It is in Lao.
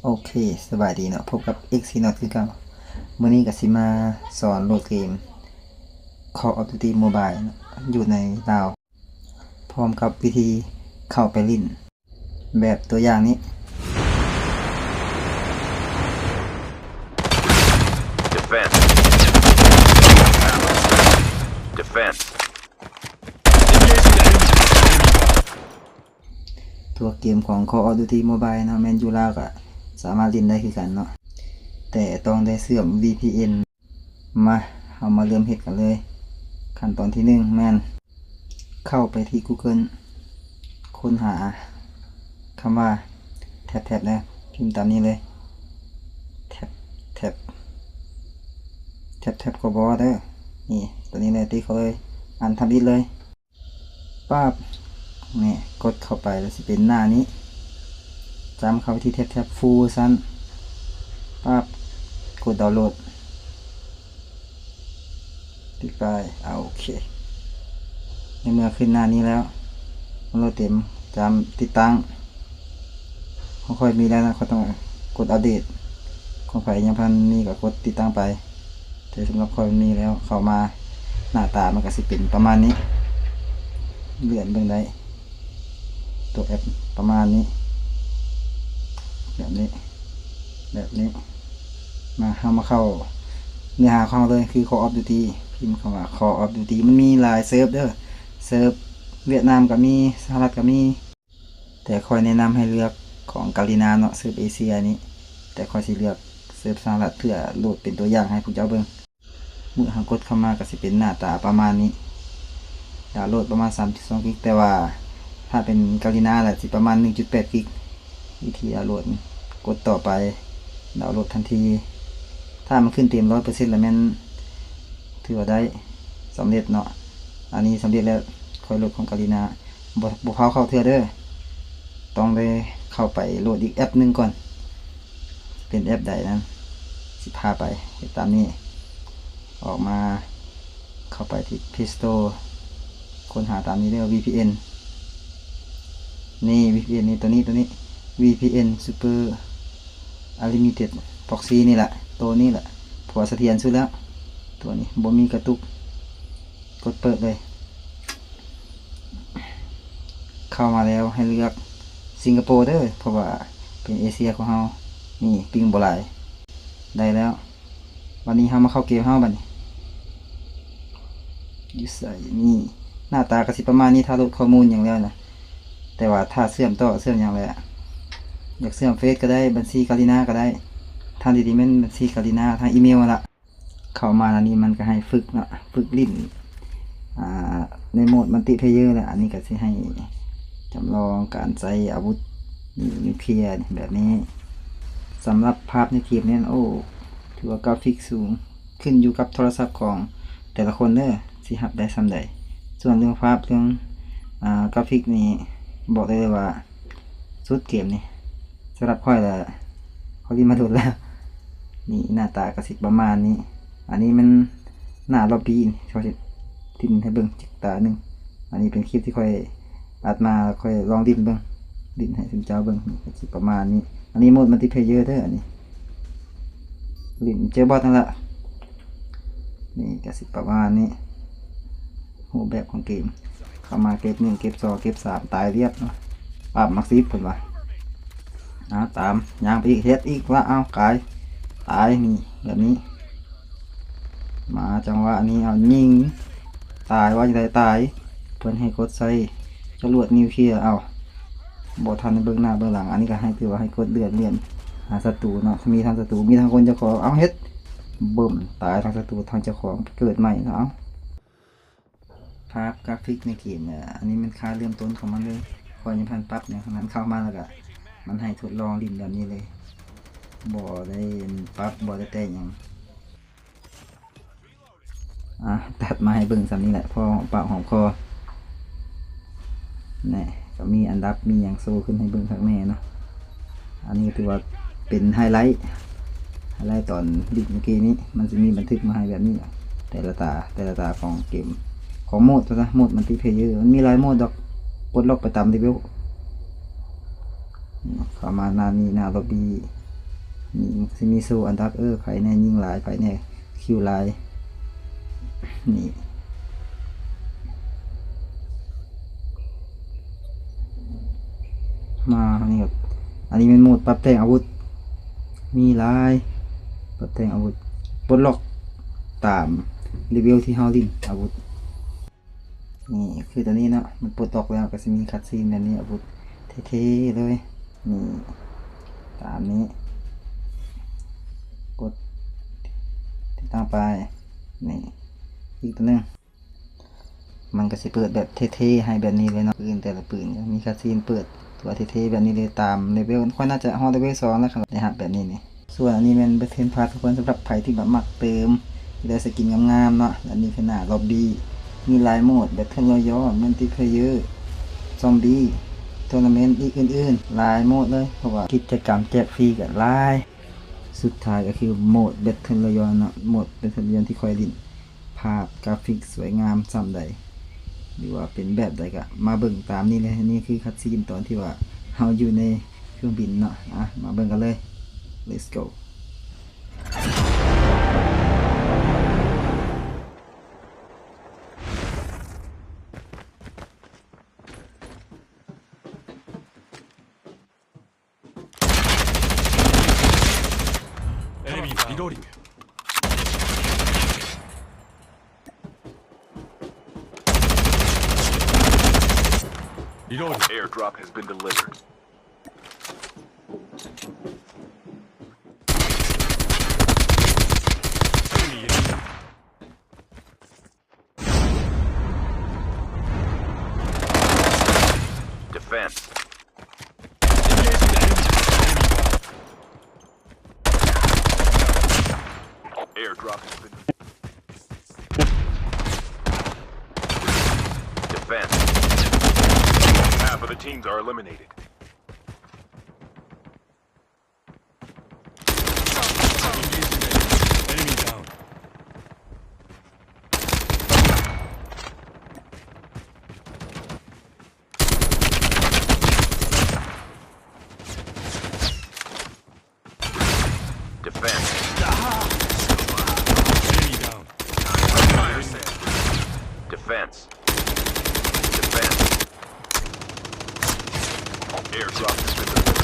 ໂອເຄ ສະບາຍດີເນາະ ພົບກັບ ເອັກຊີນອດ ຄືເກົ່າ. ມື້ນີ້ກໍຊິມາສອນໂຫຼດເກມ Call of Duty Mobile ເນາະ ຢູ່ໃນລາວ ພ້ອມກັບວິທີເຂົ້າໄປຫຼິ້ນແບບຕົວຢ່າງນີ້. Defense. Defense. ຕົວເກມຂອງ Call of Duty Mobile ເນາະ ແມ່ນຢູ່ລາວກໍສາມາດຫຼິ້ນໄດ້ຄືກັນເນາະ ແຕ່ຕ້ອງໄດ້ເຊື່ອມ ວີພີເອັນ ມາ ເຮົາມາເລີ່ມເຮັດກັນເລີຍ. ຂັ້ນຕອນທີໜຶ່ງແມ່ນເຂົ້າໄປທີ່ Google ຄົ້ນຫາຄຳວ່າ ແທັບແທັບ ເດີ ພິມຕາມນີ້ເລີຍ ແທັບແທັບ ແທັບແທັບ ກໍບໍ່ເດີ ນີ້ ຕົວນີ້ເລີຍ ຕິກເຂົ້າເລີຍ ອັນທຳອິດເລີຍ. ປັບ ນີ້ ກົດເຂົ້າໄປແລ້ວຊິເປັນໜ້ານີ້ ຈ້ຳເຂົ້າໄປທີ່ແທັບແທັບ ຟູລເວີຊັນ ປັບ ກົດດາວໂຫຼດ ຕິດໄປ ເອົາ ໂອເຄ ໃນເມື່ອຂຶ້ນໜ້ານີ້ແລ້ວ ມັນໂຫຼດເຕັມ ຈ້ຳຕິດຕັ້ງ. ຂອງຂ້ອຍມີແລ້ວນະ ຂ້ອຍຕ້ອງກົດອັບເດດ ຂອງໃຜຍັງບໍ່ທັນມີກໍກົດຕິດຕັ້ງໄປ ແຕ່ສຳລັບຂ້ອຍມັນມີແລ້ວ. ເຂົ້າມາໜ້າຕາມັນກໍຊິເປັນປະມານນີ້ ເລື່ອນເບິ່ງໄດ້ ຕົວແອັບປະມານນີ້ ແບບນີ້ ແບບນີ້. ມາ ເຮົາມາເຂົ້າເນື້ອຫາຂອງເຮົາເລີຍ ຄື Call of Duty ພິມຄຳວ່າ Call of Duty ມັນມີຫຼາຍເສີບເດີ ເສີບຫວຽດນາມກໍມີ ສະຫະລັດກໍມີ. ແຕ່ຂ້ອຍແນະນຳໃຫ້ເລືອກຂອງກາລີນາເນາະ ເສີບເອເຊຍນີ້ ແຕ່ຂ້ອຍຊິເລືອກເສີບສະຫະລັດ ເພື່ອໂຫຼດເປັນຕົວຢ່າງໃຫ້ພວກເຈົ້າເບິ່ງ. ເມື່ອເຮົາກົດເຂົ້າມາກໍຊິເປັນໜ້າຕາປະມານນີ້ ດາວໂຫຼດປະມານສາມຈຸດສອງກິກ ແຕ່ວ່າຖ້າເປັນກາລີນາລະຊິປະມານໜຶ່ງຈຸດແປດກິກ. ວິທີດາວໂຫຼດ ກົດຕໍ່ໄປ ດາວໂຫຼດທັນທີ ຖ້າມັນຂຶ້ນເຕັມຮ້ອຍເປີເຊັນລະແມ່ນຖືວ່າໄດ້ສຳເລັດເນາະ. ອັນນີ້ສຳເລັດແລ້ວ ຂ້ອຍໂຫຼດຂອງກາລີນາ ບໍ່ ບໍ່ພາວເຂົ້າເທື່ອເດີ ຕ້ອງໄດ້ເຂົ້າໄປໂຫຼດອີກແອັບໜຶ່ງກ່ອນ ເປັນແອັບໃດນັ້ນ ຊິພາໄປເຮັດຕາມນີ້. ອອກມາ ເຂົ້າໄປທີ່ Play Store ຄົ້ນຫາຕາມນີ້ເດີ ວີພີເອັນ ນີ້ ວີພີເອັນ ນີ້ ໂຕນີ້ ໂຕນີ້ ວີພີເອັນ Super Unlimited Proxy ນີ້ລະ ໂຕນີ້ລະ ເພາະວ່າສະຖຽນສຸດແລ້ວ ໂຕນີ້ບໍ່ມີກະຕຸກ. ກົດເປີດເລີຍ ເຂົ້າມາແລ້ວໃຫ້ເລືອກສິງກະໂປເດີ ເພາະວ່າເປັນເອເຊຍຂອງເຮົາ ນີ້ປິງບໍ່ຫຼາຍ ໄດ້ແລ້ວ. ບັດນີ້ເຮົາມາເຂົ້າເກມເຮົາບັດນີ້ ຢູ່ໃສນີ້ ໜ້າຕາກໍຊິປະມານນີ້ ຖ້າໂຫຼດຂໍ້ມູນຫຍັງແລ້ວນະ ແຕ່ວ່າຖ້າເຊື່ອມຕໍ່ເຊື່ອມຫຍັງແຫຼະ ຢາກເຊື່ອມເຟສກໍໄດ້ ບັນຊີກາລີນາກໍໄດ້ ທາງທີ່ດີແມ່ນບັນຊີກາລີນາ ທາງອີເມວຫັ້ນລະ. ເຂົ້າມາແນວນີ້ມັນກໍໃຫ້ຝຶກເນາະ ຝຶກຫຼິ້ນ ອ່າ ໃນໂໝດມັນຕິເພເຢີແຫຼະ ອັນນີ້ກໍຊິໃຫ້ຈຳລອງການໃຊ້ອາວຸດນິວເຄຍແບບນີ້. ສຳລັບພາບໃນເກມນີ້ ໂອ້ ຖືວ່າກຣາຟິກສູງ ຂຶ້ນຢູ່ກັບໂທລະສັບຂອງແຕ່ລະຄົນເດີ ຊິຮັບໄດ້ສ່ຳໃດ. ສ່ວນເລື່ອງພາບ ເລື່ອງ ອ່າ ກຣາຟິກນີ້ ບອກໄດ້ເລີຍວ່າສຸດເກມນີ້ ສຳລັບຂ້ອຍລະ ຂ້ອຍຫຼິ້ນມາດົນແລ້ວ. ນີ້ໜ້າຕາກໍຊິປະມານນີ້ ອັນນີ້ມັນໜ້າລັອບບີ້ ຂ້ອຍຊິຫຼິ້ນໃຫ້ເບິ່ງຈັກຕາໜຶ່ງ. ອັນນີ້ເປັນຄລິບທີ່ຂ້ອຍອັດມາ ຂ້ອຍລອງຫຼິ້ນເບິ່ງ ຫຼິ້ນໃຫ້ຊຸມເຈົ້າເບິ່ງ ນີ້ກໍຊິປະມານນີ້. ອັນນີ້ໂໝດມັນຕິເພເຢີເດີ ອັນນີ້ຫຼິ້ນເຈີບອດນັ້ນລະ. ນີ້ກໍຊິປະມານນີ້ ຮູບແບບຂອງເກມ ເຂົ້າມາເກັບໜຶ່ງ ເກັບສອງ ເກັບສາມ ຕາຍລຽບເນາະ ປັບໝາກສິບເພິ່ນວ່າ. ອາ ຕາມ ຍ່າງໄປອີກ ເຮັດອີກລະ ເອົາ ກາຍ ຕາຍ ນີ້ ແບບນີ້ ມາຈັງຫວະນີ້ ເອົາ ຍິງ ຕາຍ ວ່າຈັ່ງໃດ ຕາຍ ເພິ່ນໃຫ້ກົດໃສ່ຈະຫຼວດນິວເຄຍ ເອົາ ບໍ່ທັນໄດ້ເບິ່ງໜ້າເບິ່ງຫຼັງ. ອັນນີ້ກໍໃຫ້ ຖືວ່າໃຫ້ກົດເລື່ອນ ເລື່ອນຫາສັດຕູເນາະ ມີທັງສັດຕູ ມີທັງຄົນເຈົ້າຂອງ ເອົາ ເຮັດ ບຶ້ມ ຕາຍທັງສັດຕູ ທັງເຈົ້າຂອງ ເກີດໃໝ່ເນາະ ເອົາ. ພາບກຣາຟິກໃນເກມ ເອີ ອັນນີ້ແມ່ນຄ່າເລີ່ມຕົ້ນຂອງມັນເລີຍ ຂ້ອຍຍັງບໍ່ທັນປັບຫຍັງທັງນັ້ນ ເຂົ້າມາແລ້ວກະມັນໃຫ້ທົດລອງຫຼິ້ນແບບນີ້ເລີຍ ບໍ່ໄດ້ປັບ ບໍ່ໄດ້ແຕະຫຍັງ. ອ່າ ຕັດມາໃຫ້ເບິ່ງສ່ຳນີ້ແຫຼະ ພໍຫອມປາກຫອມຄໍ. ແນ່ ກໍມີອັນດັບມີຫຍັງໂຊຂຶ້ນໃຫ້ເບິ່ງຄັກແນ່ເນາະ. ອັນນີ້ກໍຖືວ່າເປັນໄຮໄລ ໄຮໄລຕອນຫຼິ້ນເມື່ອກີ້ນີ້ ມັນຊິມີບັນທຶກມາໃຫ້ແບບນີ້ ແຕ່ລະຕາ ແຕ່ລະຕາຂອງເກມ ຂອງໂໝດ ໂໝດມັນຕິເພເຢີ ມັນມີຫຼາຍໂໝດດອກ ປົດລັອກໄປຕາມເລເວວ. ເຂົ້າມາໜ້ານີ້ ໜ້າລັອບບີ້ ນີ້ມັນຊິມີໂຊອັນດັບ ເອີ ໃຜແນ່ຍິງຫຼາຍ ໃຜແນ່ຄິວຫຼາຍ ນີ້ ມາອັນນີ້ ອັນນີ້ແມ່ນໂໝດປັບແຕ່ງອາວຸດ ມີຫຼາຍ ປັບແຕ່ງອາວຸດ ປົດລັອກຕາມເລເວວທີ່ເຮົາຫຼິ້ນອາວຸດ. ນີ້ຄືຕົວນີ້ເນາະ ມັນປົດອອກແລ້ວກໍຊິມີຄັດຊີນແບບນີ້ ອາວຸດເທ່ໆເລີຍ ນີ້ ຕາມນີ້ ກົດຕິດຕັ້ງໄປ ນີ້ ອີກຕົວໜຶ່ງ ມັນກໍຊິເປີດແບບເທ່ໆໃຫ້ແບບນີ້ເລີຍເນາະ ປືນແຕ່ລະປືນກໍມີຄັດຊີນເປີດຕົວເທ່ໆແບບນີ້ເລີຍ ຕາມເລເວວ ຂ້ອຍໜ້າຈະຮອດເລເວວສອງແລ້ວ ຄັນໄດ້ຮັບແບບນີ້ນີ້. ສ່ວນອັນນີ້ແມ່ນ Battle Pass ທຸກຄົນ ສຳລັບໃຜທີ່ແບບມັກເຕີມ ຢາກໄດ້ສະກິນງາມໆເນາະ ແລະ ນີ້ຄືໜ້າລັອບບີ້ ມີຫຼາຍໂໝດ Battle Royale Multiplayer Zombie Tournament ອີກອື່ນໆ ຫຼາຍໂໝດເລີຍ ເພາະວ່າກິດຈະກຳແຈກຟຣີກໍຫຼາຍ. ສຸດທ້າຍກໍຄືໂໝດ Battle Royale ເນາະ ໂໝດ Battle Royale ທີ່ຂ້ອຍຫຼິ້ນ ພາບກຣາຟິກສວຍງາມສ່ຳໃດ ຫຼືວ່າເປັນແບບໃດກໍມາເບິ່ງຕາມນີ້ເລີຍ. ນີ້ຄືຄັດຊີນຕອນທີ່ວ່າເຮົາຢູ່ໃນເຄື່ອງບິນເນາະ ອະ ມາເບິ່ງກັນເລີຍ Let's go. Enemy down. Reloading. Reloading. Airdrop has been delivered. Defense. Airdrop has been. Defense. Half of the teams are eliminated. Enemy down. Defense. Enemy down. Fire sale. Defense. Defense. Airdrop has been delivered.